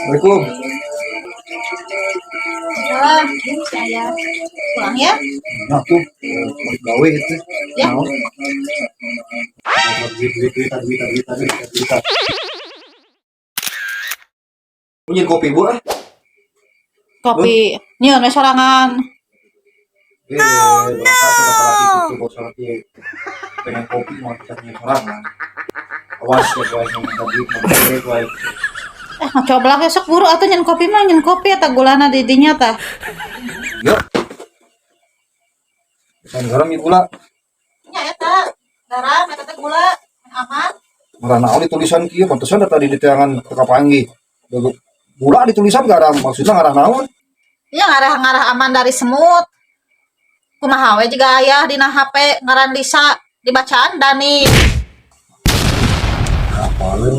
Assalamualaikum. Salam, ini saya pulang ya. Nah tuh, balik gawe itu. Ya. Naon? Duit, duit, duit, duit, duit, duit, duit. Punya kopi, Bu, ah. Kopi, nyieun we sorangan. Eh, oh, no. Itu bos lagi pengen kopi mau kita punya sorangan. Awas ya gue yang minta duit, mau duit gue. Eh, ngacoblak ya, sok buru atuh nyieun kopi mah, nyieun kopi eta gulana di dinya tah. Ya. Pesan garam ya gula. Nya eta garam, eta teh gula, aman. Ngarah naon di tulisan kieu, pantesan da tadi di teangan teu kapanggih. Gula ditulisan garam, maksudnya ngarah naon? Ya ngarah-ngarah aman dari semut. Kumaha we juga aya dina HP ngaran Lisa dibacaan Dani. Apalin.